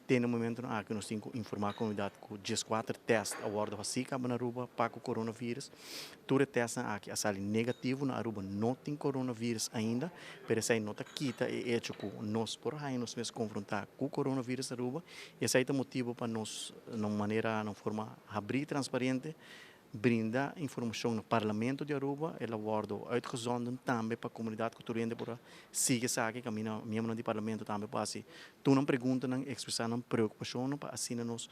Te na e momento aki nos tin cu informa e comunidad cu 14 test a wordo haci caba na Aruba pa e coronavirus. Tur test aki a sali negativo. Na Aruba no tin coronavirus ainda, pero esey no ta kita e hecho cu nos por haya nos mes confronta cu coronavirus na Aruba. Esey ta e motibo pa nos, na un manera, na un forma habri, transparente, brinda informacion na Parlamento di Aruba. El a wordo uitgezonden tambe pa e comunidad, cu tur hende por sigui sabi, caminda miembro di Parlamento tambe por haci tur nan preguntanan, expresa nan preocupacion, pa asina nos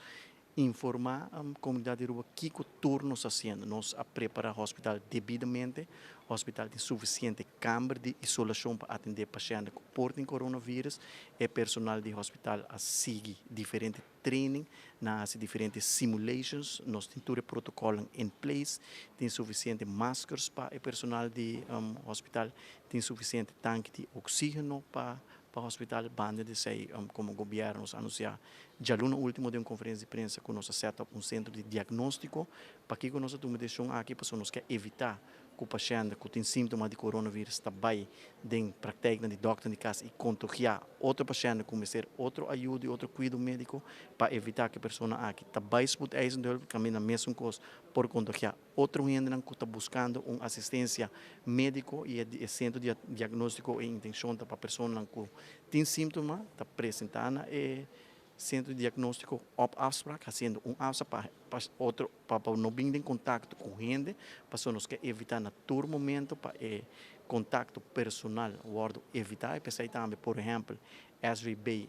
informa e comunidad di Aruba kico tur nos ta haciendo. Nos a prepara e hospital debidamente, hospital tin suficiente camber di isolacion pa atende pashent cu por tin coronavirus, e personal di hospital a sigui diferente training, nan diferente simulations, nos tin tur protocol in place, tin suficiente maskers pa e personal di hospital, tin suficiente tanki di oxigeno pa hospital. Banda di esey, como gobierno, nos a anuncia dialuna ultimo den un conferencia di prensa cu nos a set up un centro di diagnostico. Pakico nos a tuma e decision aki? Pa nos kier evita cu e pashent cu tin sintoma di coronavirus ta bay den praktijk di dokter di cas y contagia otro pashent cu mester otro ayudo y otro cuido medico, pa evita cu e persona aki ta bay spoedeisende hulp, caminda mesun cos por contagia otro hende cu ta buscando un asistencia medico. Y e centro di diagnostico, e intencion pa e persona cu tin sintoma ta presenta na e centro di diagnostico op afspraak, haciendo un afspraak pa otro, pa no bin den contacto cu hende, pa nos kier evita na tur momento pa e contacto personal wordo evita. Y p'esey tambe, por ehempel, SVB,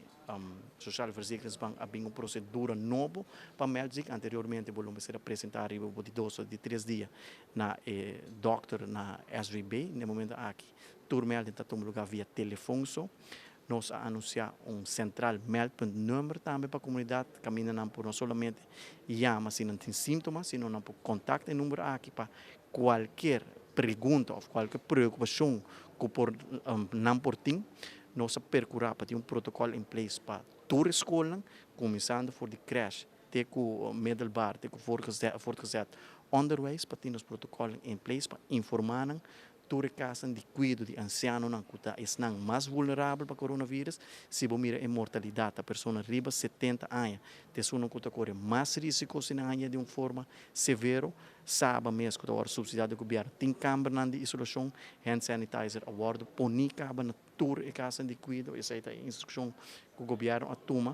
Sociale Verzekeringsbank, a bin un procedura nobo pa meld. Anteriormente, bo mester a presenta riba di 2 of 3 dia na dokter na SVB. Na e momento aki, tur melding ta tuma luga via telefon so. Nos a anuncia un centraal meldpuntnummer tambe pa e comunidad, caminda nan por no solamente yama si nan tin sintoma, sino nan por contacta e number aki pa cualkier pregunta of cualkier preocupacion cu nan por tin. Nos a percura pa tin un protocol in place pa tur scol, cuminsando for di crèche te cu middelbaar, te cu voortgezet onderwijs, pa tin e protocol in place pa informa tur cas di cuido di ancianonan, cu ta esnan mas vulnerabel pa coronavirus. Si bo mira e mortalidad, e persona riba 70 aña ta esun cu ta core mas risico si nan di un forma severo. SABA mes, cu ta subsidia di gobierno, tin camber di isolacion, hand sanitizer a wordo poni caba na tur e cas di cuido. Esey ta e instruccion cu gobierno a tuma.